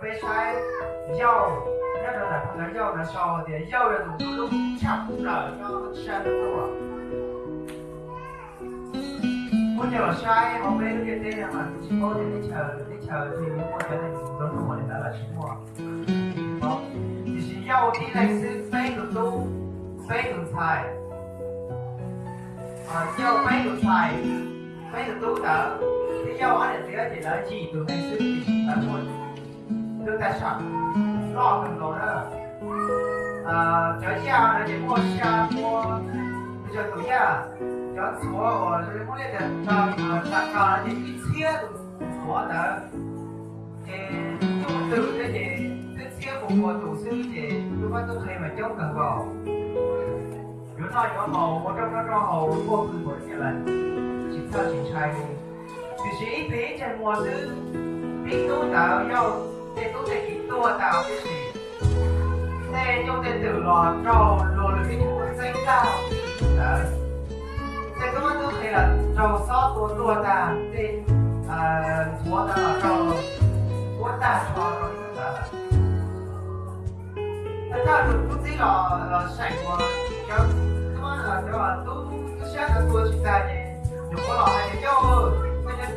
Peb saib Yauj, nyob rau ntawm phau ntawv Yauj no sau tias Yauj yog tus nplua nuj tshaj plaws nyob sab hnub tuaj. Muab coj los saib hauv peb lub ntiaj teb no mas kuv tsis paub tias teb chaws, teb chaws twg muaj cov neeg nplua nuj li ntawd los tsis muaj. Tiam sis Yauj tib leeg xwb peb tus tub, peb tus ntxhais, Yauj peb tus ntxhais, peb tus tub ntawd, thiab Yauj ob niam txiv ces lawv yim tus neeg xwb, lawv muaj lub taj sam loj kawg nkaus na. Cov yaj no ces muaj xya pua pes tsawg tus yaj, cov ntxhuav uas zoo li muab liaj tias tsa, tsa ko no ces ib txhiab tus ntxhuav ntawd. Ces tub twg thiab ces twb txhiab pua pua tus xwb ces tub mab tub qhe mas coob kawg nkaus. Yuav noj yuav haus, ua rooj noj rooj haus, muaj pw npaum li cas los tsis txhawj tsis ntshai li. Tiam sis ib pliag ib tseg muag xwb, peb tub ntawd Yauj tej tub tej kiv tuag tas tib si. Tej nyuj tej twm los raug luag lwm tib neeg tua txeeb tag ntawd. Tej tub mab tub qhe los raug xob tua tuag tag, tej ntxhuav ntawd los raug kuab tag nrho rau ib hnub ntawd. Thawj thawj tus tub txib los, los seem uas cov tub, cov tub tub sab ntawd tua tsis tag ces nyuam qhuav los hais tias Yauj, koj cov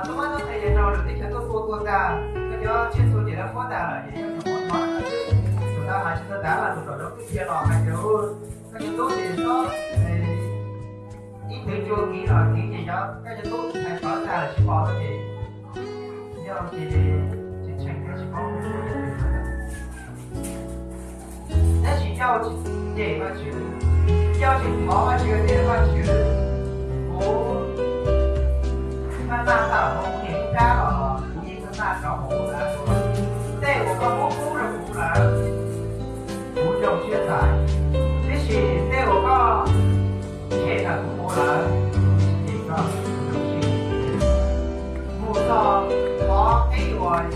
tub mab tub qhe ces raug lwm teb chaws tuaj tua tuag tag, koj cov tsiaj txhu ces lawv muab tag lawm ces Yauj nyuam qhuav hnov xwb. Tus ntawd hais tsis tau tas mas tus tom rau kwj cia los hais tias koj cov tub ces txhob ib tug cua kiv los kiv ces cov, koj cov tub hais tawv tag lawm tsis pom lawm ces Yauj ces tsis tshee thiab tsis paub. Tab sis Yauj tsis cem Vajtswv, Yauj tseem thov Vajtswv tias Vajtswv, kuv maj maj npaj mus ua niam ib rab los kuv yeej maj maj rov mus ua dab tuaj. Tej uas koj muab pub rau kuv lawm kuv zoo siab txais, tiam sis tej uas koj cem ntawm kuv mus lawm kuv tsis cem koj. Mus txog qhov peb uas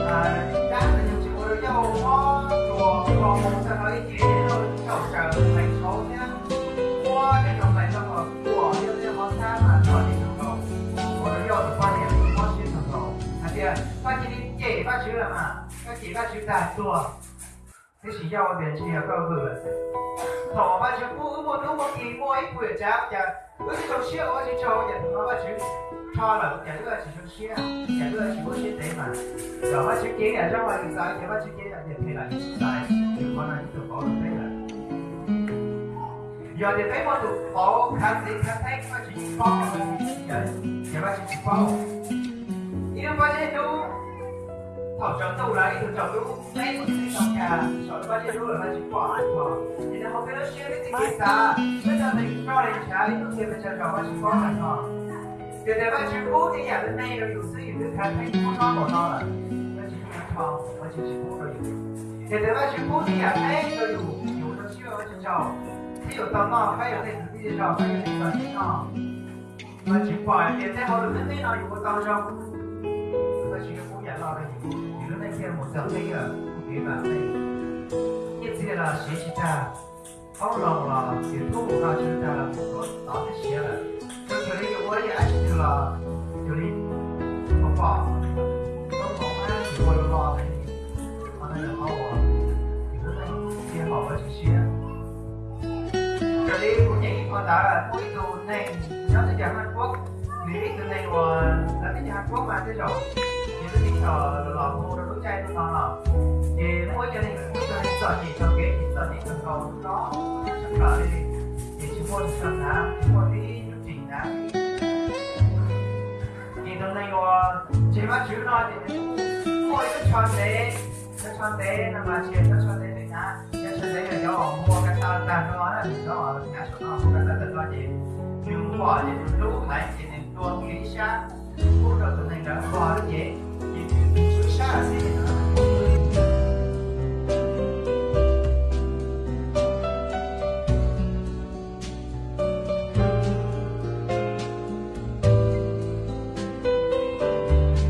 dab ntawd yog tsis ua rau Yauj mob ruas ua mus txog rau ib cev tsaus tsaws hlais tshauv thiab muab cov tsoos hlais tau kom kuam Yauj tej qhov txhab mas txog li txog nkaus, ua rau Yauj tus poj niam mob siab txog nkaus hais tias koj cia li cem Vajtswv lawm mas, koj cem Vajtswv tag tuag. Tiam sis Yauj tias ntshe yog koj vwm lawm. Thaum Vajtswv pub wb muaj hnub muaj hli muaj ib puas tsav cas wb twb zoo siab ua tsis tsaug cas, thaum no Vajtswv rho lawm cas wb tsis zoo siab, cas wb tsis muaj siab ntev mas. Yog Vajtswv cev yam zoo los yus txais, yog Vajtswv cev yam phem los yus tsis txais, yog qhov no ib tug qauv rau peb lawm. Yog tias peb muaj tus qauv khav txev khav theeb Vajtswv tsis paub, ces Vajtswv tsis paub. Ib lub pob zeb dub, thaum tsaus ntuj lawm ib tug tsaus dub, peb mus tib tau kag saum lub pob zeb dub lawm Vajtswv pom lawm tho. Ces nws hauv peb lub siab peb txoj kev xav, peb cov neeg nrog li ntshav ib tug ntxiag pes tsawg zaus Vajtswv paub lawm tho. Yog tias Vajtswv pub tej yam me me rau yus xwb yus twb khav theeb kub hnub npaum no lawm, Vajtswv yeej tsis tho, Vajtswv tsis pub rau yus. Yog tias Vajtswv pub tej yam me rau yus, yus zoo siab ua tsis tsaug, thiab yus tau noj pab yus tej kwv tij zej zog, pab yus tej txom nyem noj. Vajtswv pom hais tias tej hauj lwm me me no yus ua tau zoo, Vajtswv yuav pub yam loj rau yus, yus lub neej thiaj mus txog peb yawg kev vam meej. Nyiaj txiag los siav tsis tag, qoob loo los yus thub mus noj tsis tag los mus tov teb siav lawm. Txawm li yus ua ib yam dab tsi twg los yus li pom pom, tau pom qab yus ua los los li, qhov no yog qhov uas yus lub neej thiaj haum Vajtswv siab. Raws li kuv nyeem ib qho ntawd, muaj ib tug neeg nyob teb chaws Haj Kuab, nws yog ib tug neeg uas lawv teb chaws Haj Kuab mas tej zaum nws lub teb chaws los mus rau lub caij no no, ces muaj ib cov neeg, muaj ib tug neeg txom nyem txog kev, txom nyem txog nkaus no tshaj plaws li, ces tsis muaj tus so hnav, tsis muaj tib nyuag ris hnav. Ces tus neeg uas ntseeg Vajtswv no ces nws muaj ib lub tsho ntev, lub tsho ntev no mas tsis yog cov tsho ntev peb hnav, cov tsho ntev yog cov uas muag ka taw tag nrho na, cov uas hnav saum no muag ka taw tag nrho ces nws pom ces nws hlub heev ces nws tua kiag ib sab pub rau tus neeg ntawd npog lub cev, ces nws tswv sab lawm xwb ces tus neeg